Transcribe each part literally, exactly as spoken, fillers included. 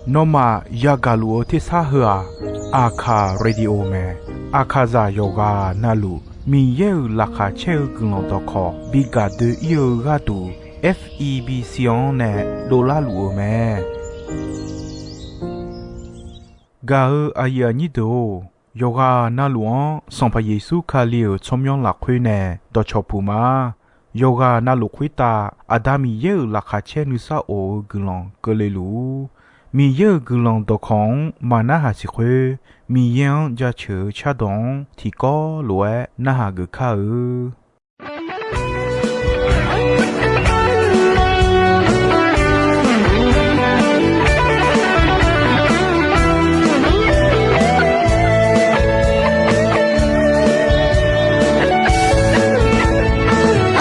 Nawmaf yagaq luf-eu tersar heu-aq, Aqkaq Radio mae. Aqkaqzaq yawqghaq navluf Miqyaer-euq laqkhaq caer-eu guiqlanq dawqkawq bi gaq doe-ir-eu gharduq, F E B C-anr nae dovlar luf-eu mae. Gaq-eu aqyuif aqnyir deuq-or, yawqghaq navluf-anr Sanqpaq Yeqsur Kali-euq tsawrmyanr lafkhoer nae dawqcawq puq ma. Yawqghaq navluf khoertav Aqda Miqyaer-euq laqkhaq caer nuisar of-eu guiqlanq keuvle luf-ur. Miqyaer-euq guiqlanq dawqkawq-anr maqnarhaq siq khoer, Miqyaer-anr jaceuq-eu cardawq-anr tiqkawv lof-aer narhaq geuf kar-eu.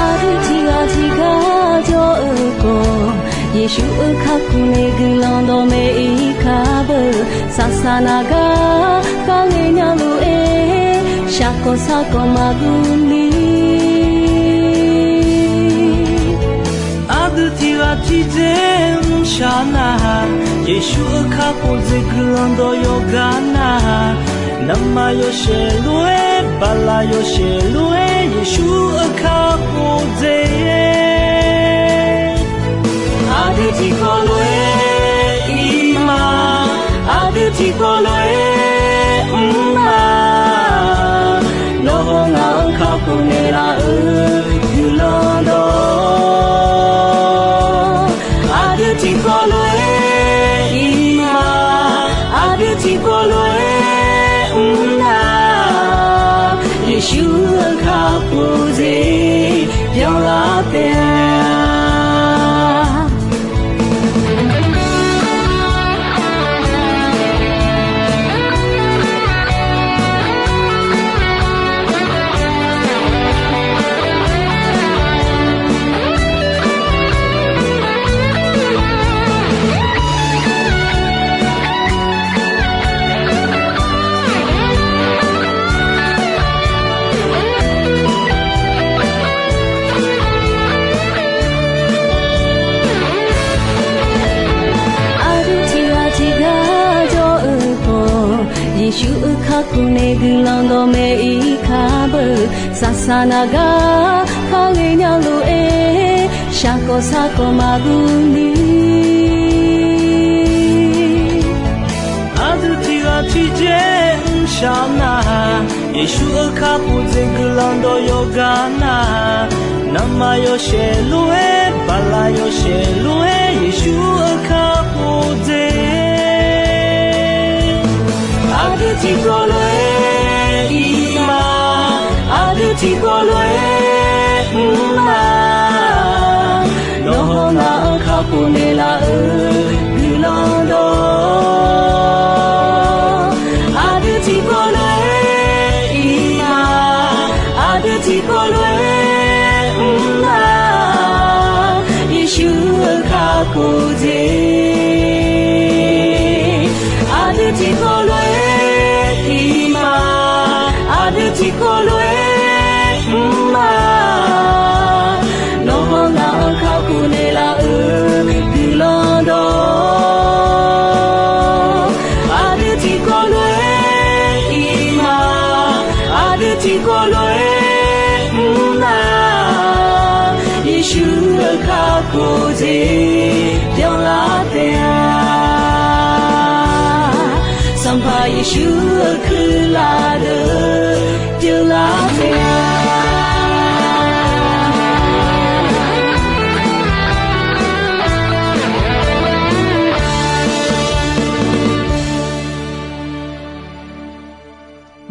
Aqdui tiqghaq tiqgar jawr-eu khawf, Yeqsur-euq kakhof nae guiqlanq dawqmaeq-ir ka beu. Saqsaq naq gar kharle nya lof-aer, shaqkawq sarkawq maqguv ni. Aqdui tiqghaq tiqdzer mrshaq nar-aq, Yeqsur-euq kakhof dzaeq guiqlanq dawq yawqgar nar-aq, navmaqyawshaef lof-aer, baqlaq yawshaef lof-aer, Yeqsur-euq kakhof dzaeq. Aqdui tiqkawv lof-aer ir ma, aqdui tiqkawv lof-aer mr ma. Nawr hawr ngaq-anr kakhof naeqlaf-euq guiqlanq dawq. Aqdui tiqkawv lof-aer ir ma, aqdui tiqkawv lof-aer mr nar, Yeqsur-euq kakhof dzaeq byanlar taef-a. Aqdui tiqghaq tiqgar jawr-eu khawf, Yeqsur-euq kakhof nae guiqlanq dawqmaeq-ir ka beu. Saqsaq naq gar kharle nya lof-aer, shaqkawq sarkawq maqguv ni. Aqdui tiqghaq tiqdzer mrshaq nar-aq, Yeqsur-euq kakhof dzaeq guiqlanq dawq yawqgar nar-aq, navmaqyawshaef lof-aer, baqlaq yawshaef lof-aer, Yeqsur-euq kakhof dzaeq. Aqdui tiqkawv lof-aer ir ma, aqdui tiqkawv lof-aer mr ma. Nawr hawr ngaq-anr kakhof naeqlaf-euq guiqlanq dawq. Aqdui tiqkawv lof-aer ir ma, aqdui tiqkawv lof-aer mr ma. Yeqsur-euq kakhof dzaeq. Aqdui tiqkawv lof-aer ir ma, aqdui tiqkawv lof-aer mr ma. Nawr hawr ngaq-anr kakhof naeqlaf-euq guiqlanq dawq. Aqdui tiqkawv lof-aer ir ma, aqdui tiqkawv lof-aer mr ma. Yeqsur-euq kakhof dzaeq byanlar taef-a. Sanqpaq Yeqsur-euq kuirlaf deuq byanlar taef-a.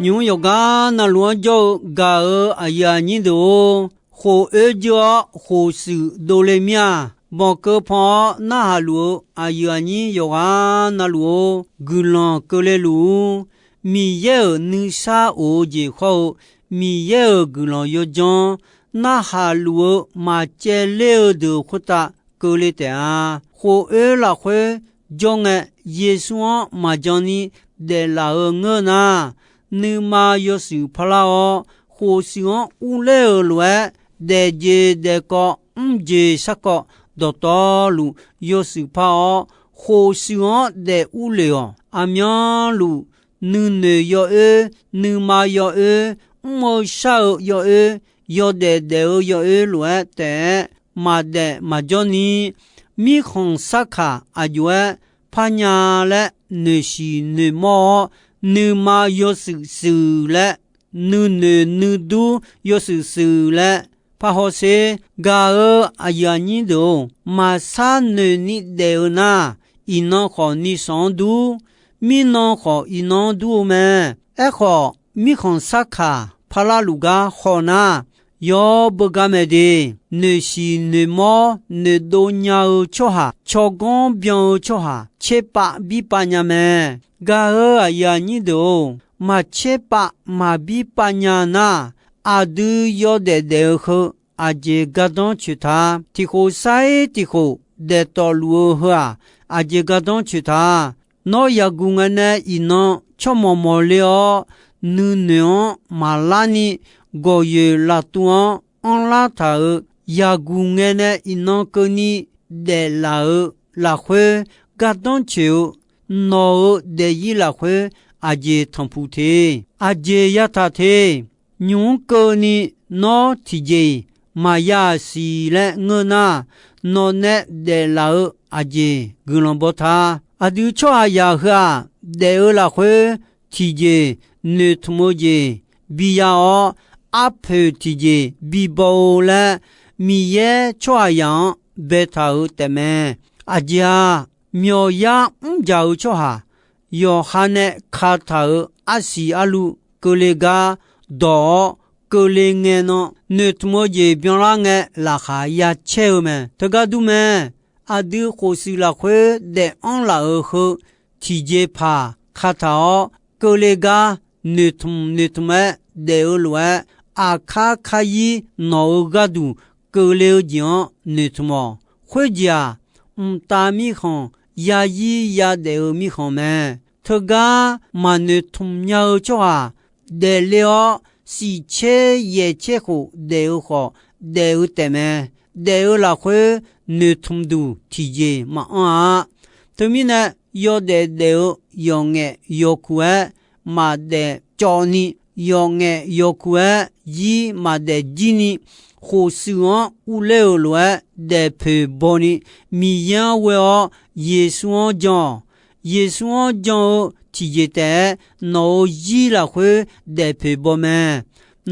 Nymq-mr yawqgar navluf-anr jawr-eu gaq-euq aqyuif aqnyir deuq-or, khof oer jeur-awr khof shuif dovle mir-a. Banqkeuv pan-awr narhaq luf-eu aqyuif aqnyir yawqghaq navluf-or, guiqlanq keuvle luf-ur. Miqyaer-euq nuisar of-eu jeq hawr-eu Miqyaer-euq guiqlanq yawdzanr narhaq luf-eu maqcaevler-eu deuq khoertav keuvle taef-a. Khof oer lafkhoer jawr ngae, Yeqsur-anr maqjan ni daeflaf-eu ngeur nar, nuima yawshuif parlar-awr, khof shuif-anr urler-euq lof-aer, daefjeq daefkawv mrjeq sarkawv dawqtawvluf yawshuif par-awr, khof shuif-anr daef urle-awq. Aqmyanluf nuinoeq yawoer, nuima yawoer, mr-eu shar-eu yawoer, yawdaef daef-eu yawoer lof-aer taef-aer maqdaef maqjawr ni, mirkhanq sarkaq aq jov-aer parnya laer noeqshiq noeqmawr-awr, nuima yawshuif shuif laer, nuinoeq nuidur yawshuif shuif laer parhaw sher. Gaq-eu aqyuif aqnyir deuq-or, maqsar noeqni daef-eu nar, iqnan khawf ni sanq-anr dur, mirnan khawf iqnan-anr dur-eu mae. Aerkhawf, mirkhanq sarkaq parlar luf gar haw nar, yawr beugar mae de. Noeqshiq noeqmawr noeqdov nya-eu tsawrhaq, tsawrganr byan-eu tsawrhaq, tserpav birpav nya mae. Gaq-eu aqyuif aqnyir deuq-or, maqtserpav maqbirpav nya nar, aqdui yawdaef daef-eu heu aqjeq gardanr coeq ta. Tiqkhof sar-ir tiqkhof daeftawf luf-eu heu-aq, aqjeq gardanr coeq ta. Nawr yaqguq ngae nae iqnan tsawrmawq mawqle-awr, nuinoeq-anr maqlarni, gawqyoeq laftuv-anr anrlar taq-euq yaqguq ngae nae iqnan keuvni daeflaf-eu lafkhoer gardanr coeq-eu, nawq-euq daefzir lafkhoer aqjeq tanqpuq te, aqjeq yataq te. Nymq-mr keuvni nawr tiqjeq-iq maqya-aq siq laer ngeur nar, nawq nae daeflaf-eu aqjeq guiqlanq baw ta. Aqdui tsawrhaqzaq heu-aq, daef-eu lafkhoer tiqjeq noeqtmq-eu jeq biya-awr, arpoeq tiqjeq bibaw-eu laer Miqyaer tsawrhaqzaq-anr baetaq-euq taefmae. Aqjeq-aq, myawqyar mrjaq-eu tsawrhaq yawqha nae kataq-euq arsiq arluv keuvle gar dawq-awr, keuvle ngae nan noeqtmq-eu jeq byanlar ngae laqkhaq ya caer-eu mae. Teugar dur mae. Aqdui khofshuif lafkhoer daef-anr laf-euq heu tiqjeqpaq kataq-awr, keuvle gar noeqtmq noeqtmq-aer daef-eu lof-aer, aqkar karyir nawq-euq gharduq keuvle-eu jeq-anr noeqtmq-awq. Khoerjeq-aq, mqtav mirkhanq, yazir yadaef-eu mirkhanq mae. Teugar maqnoeqtmq nya-eu tsawrhaq daefle-awr, shif tser yaeq tser khof daef-eu khawf, daef-eu taefmae. Daef-eu lafkhoer noeqtmq duq tiqjeq maqanr-a. Teumirnae, yawdaef daef-eu yawqngaef yawkuq-aer maqdaef cawv ni, yawqngaef yawkuq-aer zir maqdaef jir ni, khofshuif-anr urler-euq lof-aer daefpoeq baw ni, Miqyaer-anr ghoe-awr Yeqsur-anr jan-awq. Yeqsur-anr jan-eu tiqjeq taef-aer nawq-euq zir lafkhoer daefpoeq baw mae.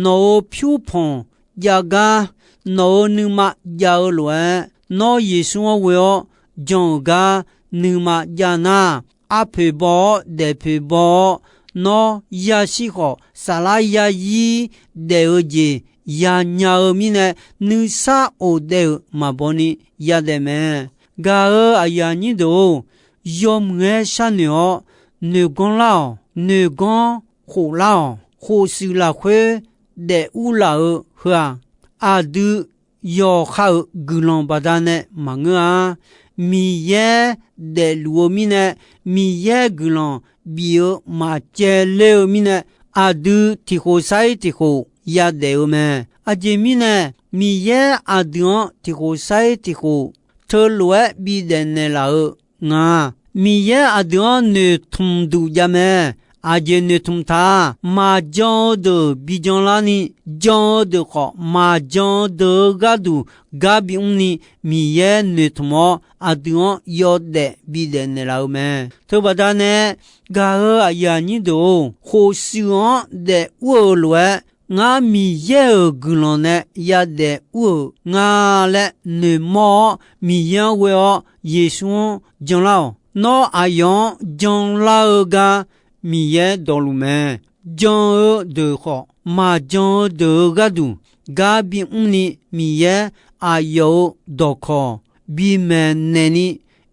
Nawq-euq pyur panq jav gar, nawq-euq nuima jav-eu lof-aer, nawr Yeqsur-anr ghoe-awr jan-euq gar nuima jav nar, arpoeq baw-awr daefpoeq baw-awr, nawr yashir khawf saflar yazir daef-eu jeq yanya-eu mirnae, nuisar of daef-euq maqbaw ni yadaef mae. Gaq-eu aqyuif aqnyir deuq-or, yawmuiq-aer sharnoeq-awr, noeqganr lar-awq. Noeqganr khof lar-awq. Khofshuif lafkhoer daef urlaf-eu heu-aq, aqdui yawqha-euq guiqlanq baqdanae maqngeur-a. Miqyaer daefluf-eu mirnae, Miqyaer guiqlanq bif-eu maqcaev ler-eu mirnae, aqdui tiqkhof sar-ir tiqkhof yadaef-eu mae. Aqjeq mirnae, Miqyaer aqdui-anr tiqkhof sar-ir tiqkhof teulof-aer bidaef naeqlaf-eu nga. Miqyaer aqdui-anr noeqtmq duq jav mae. Aqjeq noeqtmq ta, maqjan-eu deuq bijan larni, jan-eu deuq khawf maqjan-eu deuq-eu gharduq gar bimr ni, Miqyaer noeqtmq-awr aqdui-anr yawdaef bidaef naeqlaf-eu mae. Teubaqda nae gaq-eu aqyuif aqnyir deuq-or, khofshuif-anr daef ur-eu lof-aer, ngar Miqyaer-euq guiqlanq nae yadaef ur-euq nga laer noeqmawr-awr, Miqyaer-anr ghoe-awr Yeqsur-anr janlar-awq. Nawr aqyawf-anr janlar-eu gar Miqyaer dawqluf mae. Jan-eu deuq khawf, maqjan-eu deuq-eu gharduq gar bimr ni, Miqyaer aqyawf-euq dawqkawq bimaeq naeqni,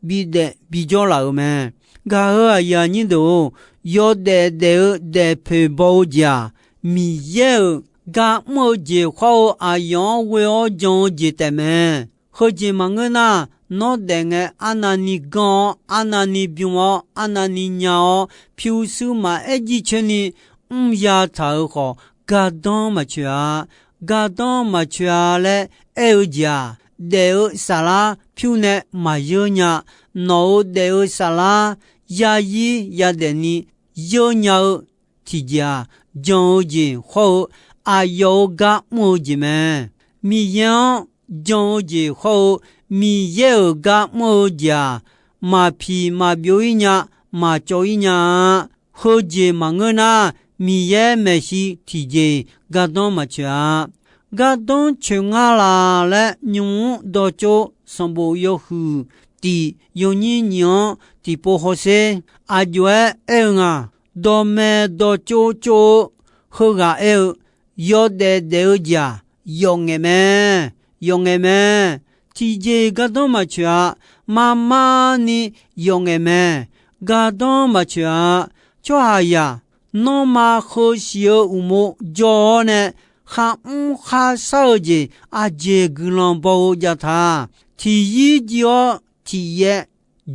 bidaef bijawr laf-euq mae. Gaq-eu aqyuif aqnyir deuq-or, yawdaef daef-eu daefpoeq baw-eu jeq-aq, Miqyaer-euq gar mr-eu jeq khawr-eu aqyawf-anr ghoe-awr jan-eu jeq taefmae. Heujeq maqngeur nar, nawr daef ngae arnavni ganr-awr, arnavni bym-awr, arnavni nya-awr, pyurshuir maqaer jircoer ni mr ya taq-euq khawf, gardanr maqcoeq-a. Gardanr maqcoeq-a laer aer-eu jeq-aq, daef-eu saflar pyur nae maqyeur nya. Nawq-euq daef-eu saflar yazir yadaef ni yeur nya-eu tiqjeq-aq, jan-eu jeq hawr-eu aqyawf-euq gar mr-eu jeq mae. Miqyaer-anr jan-eu jeq hawr-eu Miqyaer-euq gar mr-eu jeq-aq, maqpiq maqbyov-ir nya, maqcawv-ir nya-a. Heujeq maqngeur nar, Miqyaer maeqshi tiqjeq-iq gardanr maqtsoeq-a. Gardanr tsoeq nga laq laer nymq-mr dawqtsov sanqbof yawhuiq tiq yawnyir nyiq-anr tiqpov hawsher. Aqjox-aer aer-eu nga, dawqmaeq dawqtsov tsov-eu heughaq aer-eu, yawdaef daef-eu jeq-aq, yawf ngaef mae, yawf ngaef mae. Tiqjeq-iq gardanr maqtsoeq-a. Marmar ni yawf ngaef mae. Gardanr maqtsoeq-a. Tsawrhaqzaq, nanrma heu siq-eu uqmov jawr-awr nae, kharmr kharshar-eu jeq aqjeq guiqlanq baw-eu jav ta. Tiqyir jiv-awr tiqyaer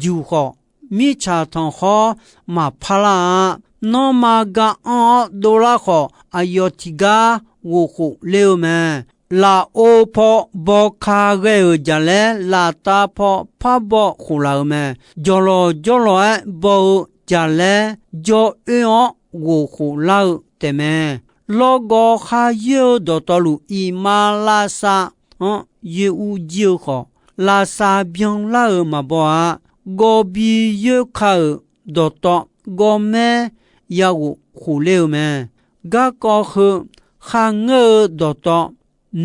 juq khawf, mirtsaq tanqkhawr maqpar lar-a. Nanrma ga anr-awr dovlar khawf, aqyawf tiqgar ghof khof ler-eu mae. Lafov paw baw ka ghae-euq jaqlaer, laftav paw par baw khof laf-eu mae. Jawqlawq jawrlawq-aer baw-eu jaqlaer, jawr oer-awr ghof khof lar-eu taefmae. Lawrgawv kharyoer-eu dawqtawvluf, iqmalavshav-anr yoer ur jir-eu khawf, lavshav byanlar-euq maqbaw-a. Gawvbi yoerka-euq dawqtawv gawrmaer yaghof khof ler-eu mae. Garkawv heu kharngeur-eu dawqtawv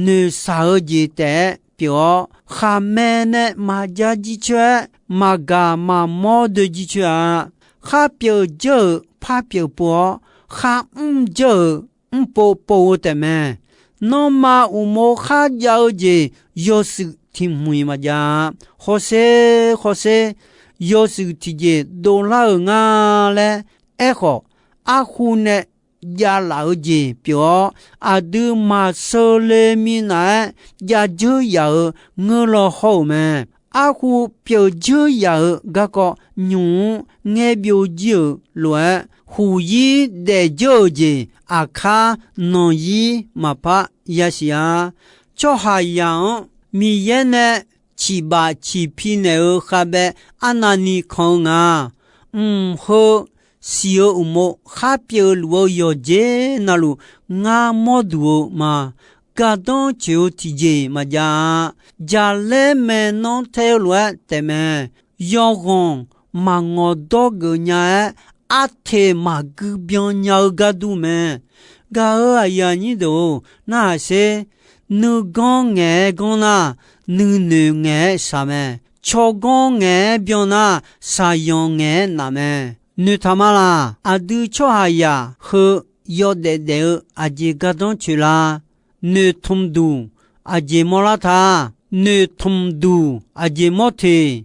noeqshaq-eu jeq taef-aer pyeuf-awr, khaqmae nae maqjav jircoer-aer, maqgaq maqmawr doe jircoer-a. Khar pyeuf dzeur-euq par pyeuf pov-awr, khar mr dzeur-euq mrpov pov-eu taefmae. Nanrma uqmov kharjav-eu jeq yawshuif tiq hmq-iq maqjav-a. Hawsher, hawsher, yawshuif tiqjeq dovlar-euq nga laer aerkhawf, arhu nae javlaf-eu jeq pyeuf-awr, aqdui maqsheu le minav-aer jav dzeur yaf-euq ngeur law hawr-euq mae. Arhu pyeuf dzeur yaf-euq garkawv nymq-mr ngaer byov jir-euq lof-aer, huq yir daef dzeur-euq jeq aqkar nanq yir maqpar yasiq-a. Tsawrhaqzaq-anr Miqyaer nae ciqbaf ciqpi naeq-eu khavbae arnavni kan-eu nga. Mq heu siq-eu uqmov khar pyeuf luf-eu yawqjeq navluf ngar mawr duq-eu ma. Gardanr tsoeq-eu tiqjeq maqjav-a. Jaqlaer maeqnan tae-eu lof-aer taefmae. Yawghanq maqngawq dawr geuf nya-aer, arteq maqgui byan nya-eu gar dur mae. Gaq-euq aqyuif aqnyir deuq-or, narhaq sher. Nuiganr ngaeq-aer ganr nar, nuinoeq ngaeq-aer shaq mae. Tsawrganr ngaeq-aer byan nar, shaqyanq ngaeq-aer naf mae. Noeqtaq ma laq? Aqdui tsawrhaqzaq heu yawdaef daef-eu aqjeq gardanr tsoeq la? Noeqtmq duq aqjeq mawrlar ta? Noeqtmq duq aqjeq mawr teq?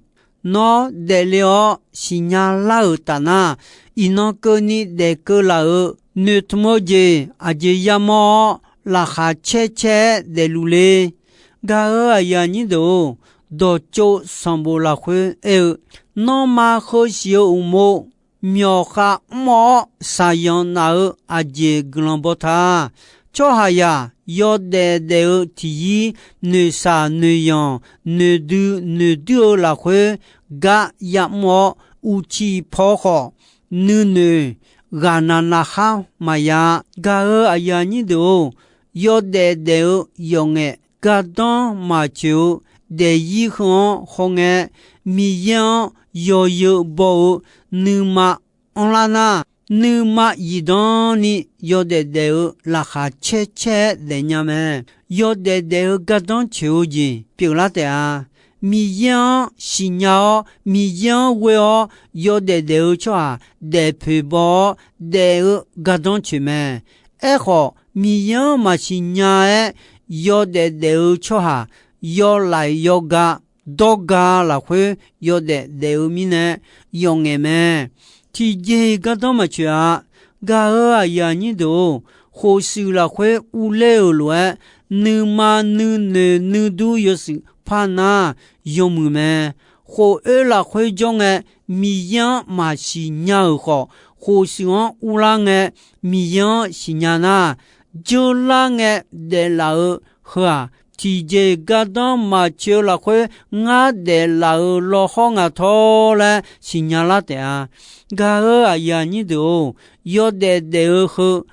Nawr daefle-awr siqnya lar-euq taf nar, iqnan keuvni daef keuv laf-euq noeqtmq-eu jeq aqjeq yamawr-awr, laqkhaq caer caer-aer daefluf le. Gaq-euq aqyuif aqnyir deuq-or, dawqtsov sanqbof lafkhoer aer-eu, nanrma heu siq-eu uqmov myawqkhav mr-awr shaqyanq naf-eu aqjeq guiqlanq baw ta? Tsawrhaqzaq yawdaef daef-eu tiqyir, noeqshaq noeqyanq, noeqdui noeqdui-eu lafkhoer gar yamr-awr, uqcif paw khawf nuinoeq ghaqnav navkhar maqya. Gaq-euq aqyuif aqnyir deuq-or, yawdaef daef-eu yawqngaef gardanr maqtsoeq-eu daefzir heu-anr hawngae, Miqyaer-anr yawzeu baw-eu nuima anrlar nar, nuima zifdan ni yawdaef daef-eu laqkhaq caer caer-aer daefnya mae. Yawdaef daef-eu gardanr tsoeq-eu jeq pyeuflar taef-a. Miqyaer-anr siqnya-awr, Miqyaer-anr ghoe-awr, yawdaef daef-eu tsawrhaq daefpoeq baw-awr daef-eu gardanr tsoeq mae. Aerkhawf, Miqyaer-anr maqsiq nya-aer yawdaef daef-eu tsawrhaq, yawlaeq yawga dawrga lafkhoer yawdaef daef-eu mirnae yawf ngaef mae. Tiqjeq-iq gardanr maqtsoeq-a. Gaq-euq aqyuif aqnyir deuq-or, khof shuif lafkhoer urler-euq lof-aer, nuima nuinoeq nuidur yawshuif par nar yawmuiq mae. Khof oer lafkhoer jawr ngae, Miqyaer-anr maqsiq nya-euq khawf, khof shuif-anr urlar ngae, Miqyaer-anr siqnya nar, dzeurlar ngae daeflaf-eu heu-aq, tiqjeq-iq gardanr maqtsoeq-eu lafkhoer ngar daeflaf-euq lawhawr nga tawr laer siqnya lar taef-a. Gaq-eu aqyuif aqnyir deuq-or, yawdaef daef-eu heu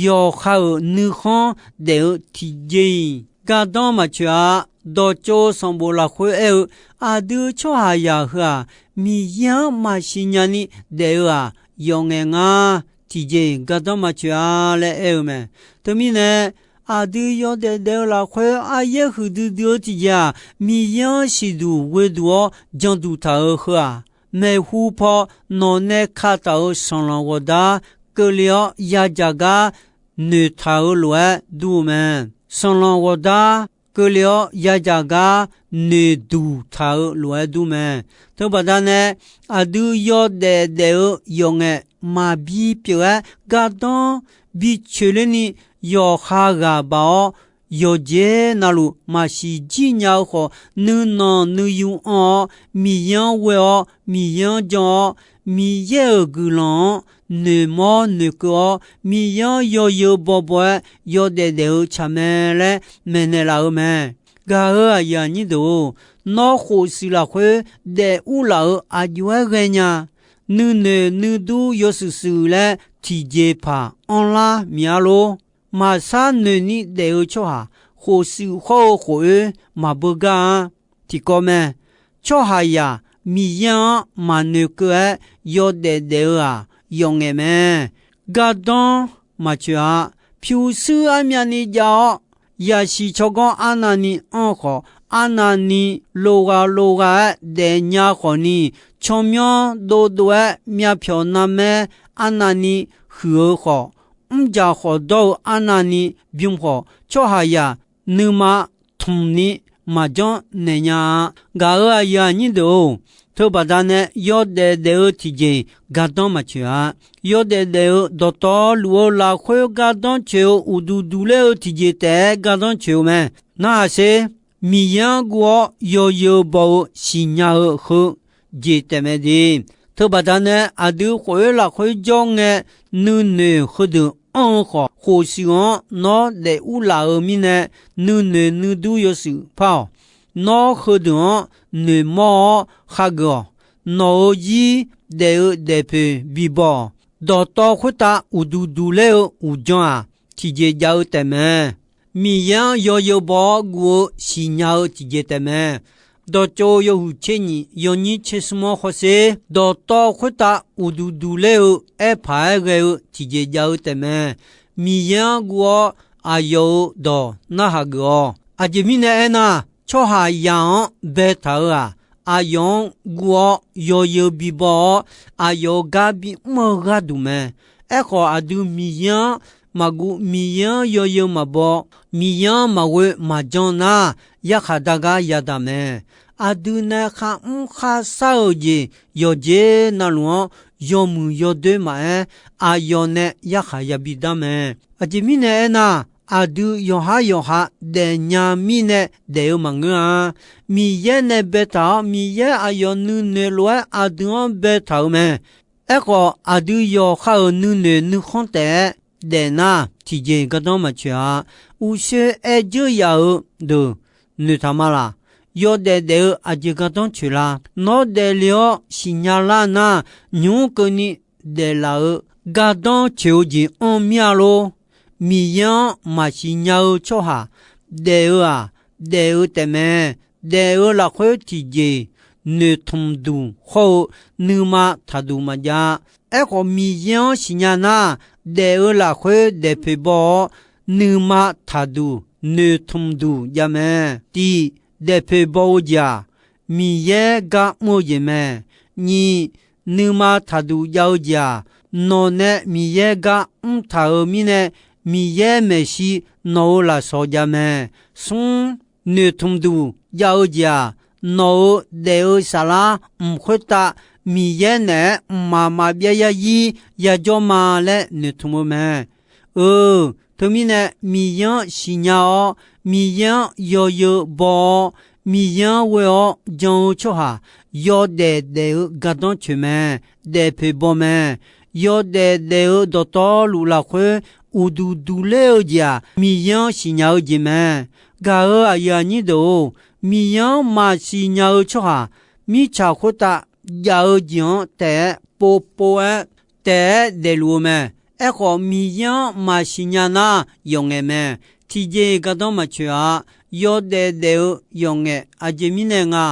yawqha-euq nuikhanr daef-eu tiqjeq-iq gardanr maqtsoeq-a. Dawqtsov sanqbof lafkhoer aer-eu, aqdui tsawrhaqzaq heu-aq, Miqyaer-anr maqsiq nya ni daef-eu-aq, yawf ngaeq ngar tiqjeq-iq gardanr maqtsoeq-a laer aer-eu mae. Teumirnae, aqdui yawdaef daef-eu lafkhoer aryaer huiqdui dui-eu tiqjeq-aq, Miqyaer-anr siqduq ghoeduq-awr janduq taq-euq heu-aq, maeqhu paw nawq nae kataq-euq sanqlanq ghawqdar keuvle-awr yadzaq gar noeqtaq-eu lof-aer dur-eu mae. Sanqlanq ghawqdar keuvle-awr yadzaq gar noeqduq taq-eu lof-aer dur mae. Teubaqda nae, aqdui yawdaef daef-eu yawf ngaef maqbi pyeuf-aer gardanr bi coeqler ni yawqha ghaq baq-awr, yawqjeq navluf maqsiq jir nya-eu khawf, nuinanq nuiyu anr-awr, Miqyaer-anr ghoe-awr, Miqyaer-anr jan-awr, Miqyaer-euq guiqlanq-anr noeqmawr noeqkeuv-awr, Miqyaer-anr yawzeu bawbaw-aer yawdaef daef-eu tsaq mae laer maeqnaeq laf-eu mae. Gaq-eu aqyuif aqnyir deuq-or, nawr khofshuif lafkhoer daef urlaf-euq aqjox-aer ghaenya. Nuinoeq nuidur yawshuif shuif laer tiqjeqpaq anrlar miq-ar lor. Maqsar noeqni daef-eu tsawrhaq khofshuif khawr-eu khof-oer maqbeugar-a. Tiqkawv mae. Tsawrhaqzaq Miqyaer-anr maqnoeqkeuv-aer yawdaef daef-eu-aq, yawf ngaef mae. Gardanr maqtsoeq-a. Pyurshuir armyavni jav-awr, yasiq tsawrganr arnavni anr-eu khawf, arnavni loghaq loghaq-aer daefnya khawfni, tsawrmyanr dovdov-aer myavpyawq narmaer arnavni huiq-eu khawf, mrjaq khawf dawr-eu arnavni bym khawf, tsawrhaqzaq nuima tmqni maqjanr naeq nya-a. Gaq-eu aqyuif aqnyir deuq-or, teubaqda nae yawdaef daef-eu tiqjeq-iq gardanr maqtsoeq-a. Yawdaef daef-eu dawqtawvluf-eu lafkhoer gardanr coeq-eu uqduq duq ler-eu tiqjeq taef-aer gardanr coeq-eu mae. Narhaq sher. Miqyaer-anr guv-awr yawzeu baw-eu siqnya-eu heu jeq taef mae de. Teubaqda nae aqdui khof-oer lafkhoer jawr ngae, nuinoeq heudeuq anr-eu khawf, khofshuif-anr nawr daef urlaf-eu mirnae, nuinoeq nuidur yawshuif par-awq. Nawr heudeuq-anr noeqmawr-awr khageuf-awq. Nawq-euq zir daef-eu daefpoeq bibaw-awq. Dawqtawv khoertav uqduq duq ler-eu uqdzan-aq, tiqjeq jav-eu taef mae. Miqyaer-anr yawzeu baw-awr guv-eu siqnya-eu tiqjeq taef mae. Dawqtsov yawhuiq tser nyiq yawnyir tser smr-anr hawsher. Dawqtawv khoertav uqduq duq ler-eu aerpaq-aer ghae-eu tiqjeq jav-eu taef mae. Miqyaer-anr guv-awr aqyawf-euq dawq narhaq geuf-awq. Aqjeq mirnae aernar, tsawrhaqzaq-anr baetaq-euq-aq, aqyawf-anr guv-awr yawzeu bibaw-awr, aqyawf-euq gar bimr-eu gharduq mae. Aerkhawf, aqdui Miqyaer-anr maqguv, Miqyaer-anr yawzeu maqbaw, Miqyaer-anr maqghoe maqjan nar, yarkhaq dar gar yadaq mae. Aqdui nae kharmr kharshar-euq jeq yawqjeq navluf-anr yawmuiq yawdoer maqaer, aqyawf nae yarkhaq yabi dar mae. Aqjeq mirnae aernar, aqdui yawqhar yawqha daefnya mirnae daef-eu maqngeur-a. Miqyaer nae baetaq-awr, Miqyaer aqyawf nuinoeq lof-aer aqdui-anr baetaq-euq mae. Aerkhawf, aqdui yawqha-euq nuinoeq nuikhanr taef-aer daefnar, tiqjeq gardanr maqtsoeq-a. Uqshoe aer dzeur yaf-eu deuq noeqtaq ma laq? Yawdaef daef-eu aqjeq gardanr tsoeq la? Nawr daefle-awr siqnya lar nar, nymq-mr keuvni daeflaf-eu gardanr tsoeq-eu jeq anr mir-a lor. Miqyaer-anr maqsiq nya-eu tsawrhaq daef-eu-aq, daef-eu taef mae. Daef-eu lafkhoer tiqjeq noeqtmq duq hawr-eu nuima taqduq maqjav. Aerkhawf, Miqyaer-anr siqnya nar, daef-eu lafkhoer daefpoeq baw-awr, nuima taqduq noeqtmq duq jav mae. Tiq, daefpoeq baw-eu jeq-aq, Miqyaer gar mr-eu jeq mae. Nyiq, nuima taqduq jav-eu jeq-aq, nawq nae Miqyaer gar mr taq-euq mirnae, Miqyaer maeqshi nawq-euq lafsawq jav mae. Smr, noeqtmq duq jav-eu jeq-aq, nawq-euq daef-eu saflar mq khoertav Miqyaer naeq-aer mqmaq maqbyav yarzir yajawr ma laer noeqtmq-eu mae. Eu, teumirnae Miqyaer-anr siqnya-awr, Miqyaer-anr yawzeu baw-awr, Miqyaer-anr ghoe-awr jan-eu tsawrhaq, yawdaef daef-eu gardanr tsoeq mae. Daefpoeq baw mae. Yawdaef daef-eu dawqtawvluf lafkhoer uqduq duq ler-eu jeq-aq, Miqyaer-anr siqnya-eu jeq mae. Gaq-eu aqyuif aqnyir deuq-or, Miqyaer-anr maqsiq nya-eu tsawrhaq, mirtsaq khoertav jav-eu jeq-anr taef-aer povpov-aer taef-aer daefluf-eu mae. Aerkhawf, Miqyaer-anr maqsiq nya nar, yawqngaef mae. Tiqjeq-iq gardanr maqtsoeq-a. Yawdaef daef-eu yawqngaef aqjeq mirnae nga?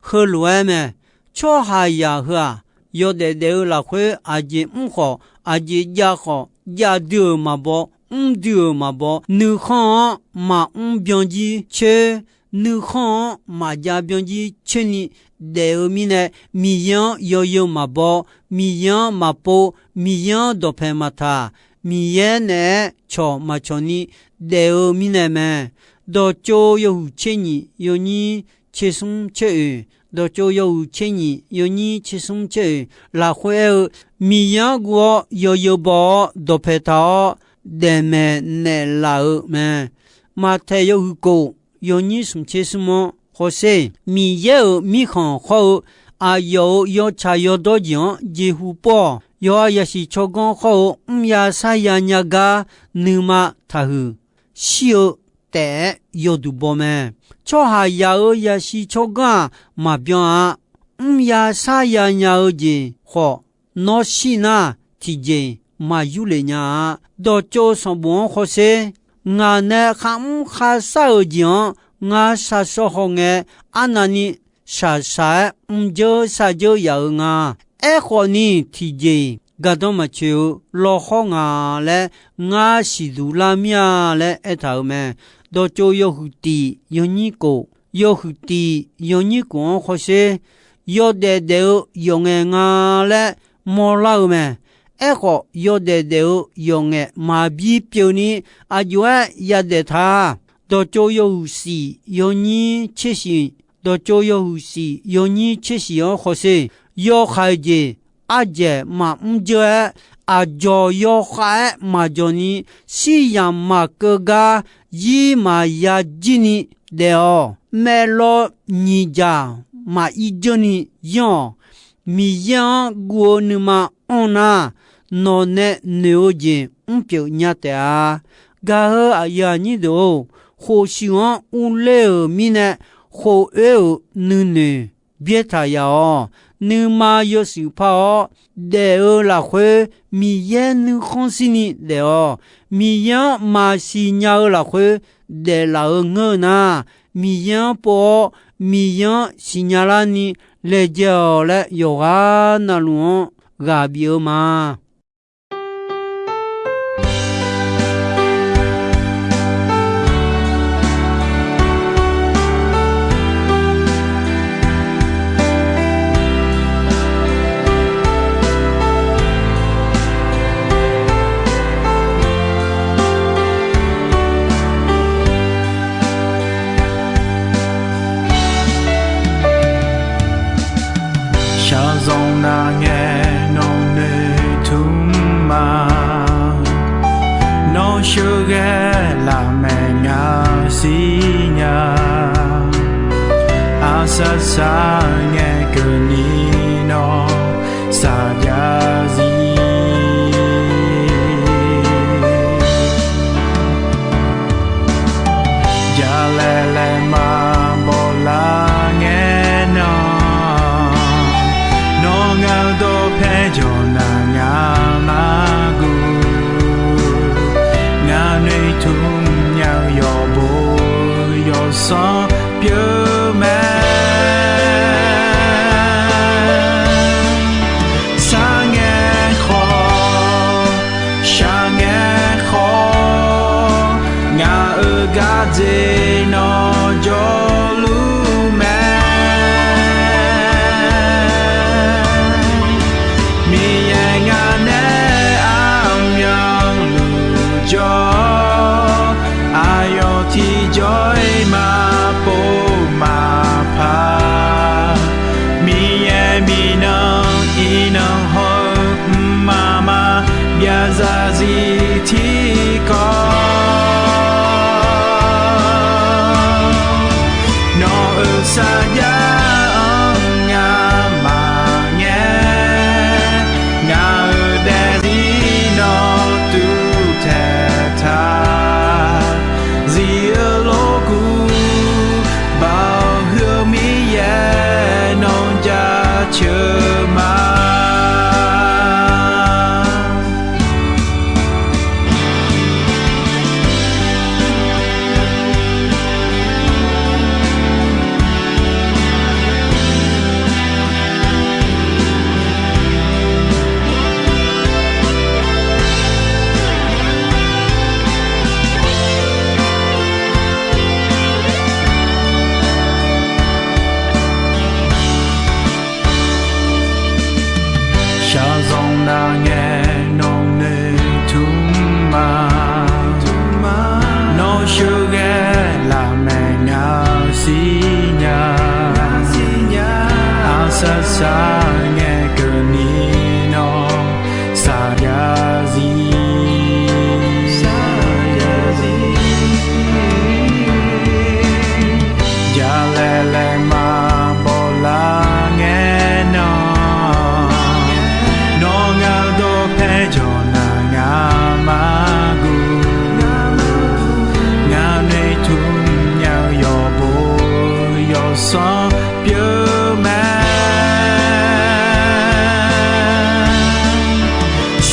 Heulof-aer mae. Tsawrhaqzaq heu-aq, yawdaef daef-eu lafkhoer aqjeq mr khawf, aqjeq jav khawf, jav dui-euq maqbaw, mr dui-euq maqbaw, nuikhanr-anr maqmr byanjir coer, nuikhanr-anr maqjav byanjir coer ni daef-eu mirnae, Miqyaer-anr yawzeu maqbaw, Miqyaer-anr maqpov, Miqyaer-anr dawqpaeq maqtaq, Miqyaer naeq-aer cawq maqcawq ni daef-eu mirnae mae. Dawqtsov yawhuiq tser nyiq yawnyir tser smr tser oeq, dawqtsov yawhuiq tser nyiq yawnyir tser smr tser oeq lafkhoer aer-eu, Miqyaer-anr guv-awr yawzeu baw-awr dawqpaeq taq-awr, daefmaeq naeqlaf-eu mae. Maqtaeq yawhuiq kof yawnyir smq tser smr-anr hawsher, Miqyaer-euq mirkhanq hawr-eu aqyawf-euq yawtsaq yawdawr jeq-anr jeqhu pov-awq. Yawqha yasiq tsawrganr hawr-eu mrya sarya nya gar nuima taqhuiq shir-eu taef-aer yawduq baw mae. Tsawrhaqzaq-euq yasiq tsawrganr-aq maqbyan-a. Mrya sarya nya-eu jeq khawf, nawr shir nar tiqjeq-iq maqyur lef nya-a. Dawqtsov sanqbof-anr hawsher, ngaq nae kharmr kharshar-euq jeq-anr ngar shar shawr hawngae, arnavni shaqshaq-aer mrjeur sharjeur yaf-eu nga. Aerkhawf ni, tiqjeq-iq gardanr maqtsoeq-eu lawhawr nga laer ngar siqduq lar mir-a laer aertaq-euq mae. Dawqtsov yawhuiq tiq yawnyir kof, yawhuiq tiq yawnyir kof-anr hawsher, yawdaef daef-eu yawqngaef nga laer mawrlar-eu mae. Aerkhawf, yawdaef daef-eu yawqngaef maqbi pyeuf ni aqjox-aer yadaef ta. Dawqtsov yawhuiq shif yawnyir tser shif, dawqtsov yawhuiq shif yawnyir tser shif-anr hawsher, yawhaiq jeq ardzaeq maqmr dzeur-aer, aqdzawq yawkhav-aer maqdzawq ni, shiryamq maqkeuv gar zir maqya jir ni daef-awq. Maeqlaw nyiq dzaq maqir dzeur ni yanr-awq. Miqyaer-anr guv-eu nuima anr nar, nawq nae noeq-eu jeq mrpyeuf nya taef-a. Gaq-eu aqyuif aqnyir deuq-or, khofshuif-anr urler-euq mirnae, khof oer-euq nuinoeq byaertaq yaf-awq. Nuima yawshuif par-awr daef-eu lafkhoer, Miqyaer nuikhanr shir ni daef-awq. Miqyaer-anr maqsiq nya-eu lafkhoer daeflaf-eu ngeur-eu nar, Miqyaer-anr pov-awr, Miqyaer-anr siqnya larni laejae-awq laer yawqghaq navluf-anr ghaq bif-eu ma. Shaqzanq nav ngae nawq noeqtmq ma. Nawr sheuqghae lafmaeq nga siqnya. Aqsar sar ngae keuvni nawr saqjav zir. Jalaeq laeqma bawlar ngae nan, nawr ngaq-eu dawqpae jawq naq ngaq mar guv. Ngaq noeqtmq nya-eu yawqbo yawsanr pyeuf mae. Sar ngae khawf, shaq ngae khawf, ngaq-euq gardzer nawr jawrluf mae. Miqyaer ngaq nae aqmyanluf jawr, aqyawf tiqjawr-iq maqpov maqpar. Miqyaer minav iqnan haw-eu mqmaq maqbyav zarzir tiqkawv. Nawq-euq sarjax-anr ngamaf ngae, ngaq-euq daefzir nawr tuvtaeq taq. Zif-eu lorkuv Sarngae keuvni nawr saqjav zir. Jalaeq laeq maqbaw lar ngae nan, nawr ngaq dawqpae jawqnaq ngaq maqguv. Ngaq noeqtmq nya-eu yawqbo yawsanr pyeuf mae.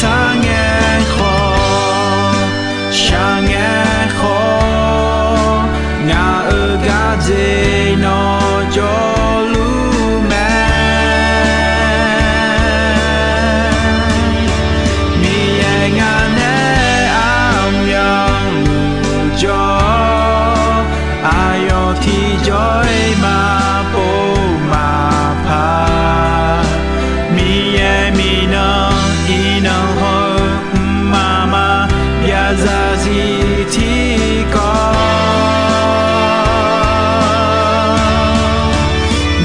Sarngae khawf, sarngae khawf, ngaq-euq gardzer nawr jawrluf mae. Miqyaer ngaq nae armyanluf jawr, aqyawf tiqjawr-iq maqpov maqpar. Miqyaer miqnan iqnan hawr-eu mqmaq maqbyav zarzir tiqkawv,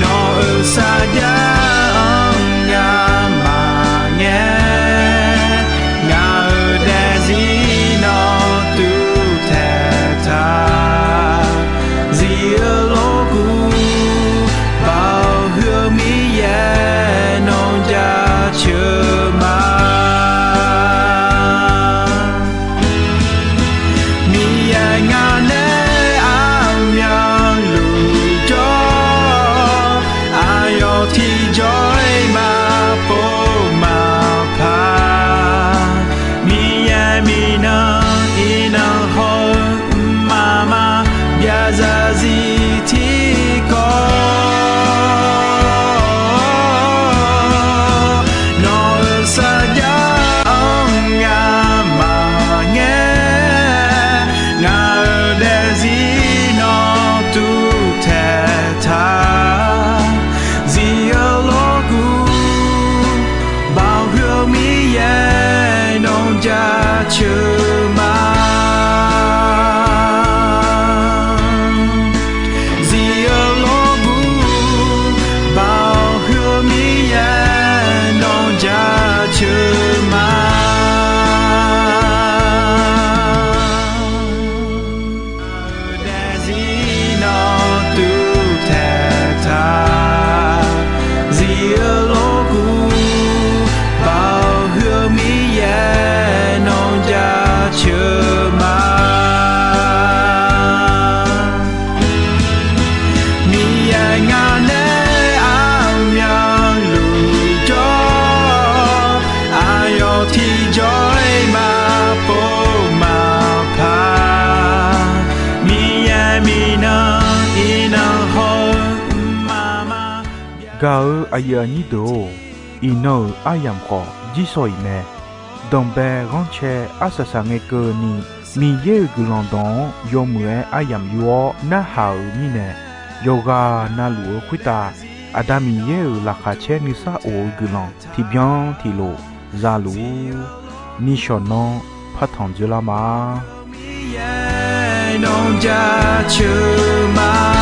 nawq-euq sarjax-anr ngamaf ngae, ngaq-euq daefzir nawr tuvtaeq taq. Zif-eu lorgur, Baoq huiq-eu Miqyaer nawr jaceuq ma. Miqyaer ngaq nae armyanluf jawr, aqyawf tiqjawr-iq maqpov maqpar. Miqyaer miqnan iqnan hawr-eu mqmaq maqbyav zarzir tiqkawv, nawq-euq sarjax-anr ngamaf ngae, ngaq-euq daefzir nawr tuvtaeq taq. Zif-eu lorgur, Baoq huiq-eu Miqyaer nawr jaceuq ma. Zif-eu lorgur, Baoq huiq-eu Miqyaer nawr jaceuq ma. Daefzir nawr tuvtaeq taq. Zif-eu lorgur, Baoq huiq-eu Miqyaer nawr jaceuq ma. Miqyaer ngaq nae armyanluf jawr, aqyawf tiqjawr-iq maqpov maqpar. Miqyaer miqnan iqnan hawr-eu mqmaq maqbyav. Gaq-eu aqyuif aqnyir deuq-or, iqnan-euq aryamq khawf jirshaw-iq mae. Danqbae ghanrcae arsaq saqngae keuvni, Miqyaer-euq guiqlanq dawq-anr yawmuiq-aer aryamq yur-awr narhaq-euq mirnae, yawqghaq navluf-eu khoertav Aqda Miqyaer-euq laqkhaq caer nuisar of-eu guiqlanq tiqbyan tiqlof za luf-ur. Nishawq nanr partanq dzoerlar ma. Miqyaer nawr jaceuq ma.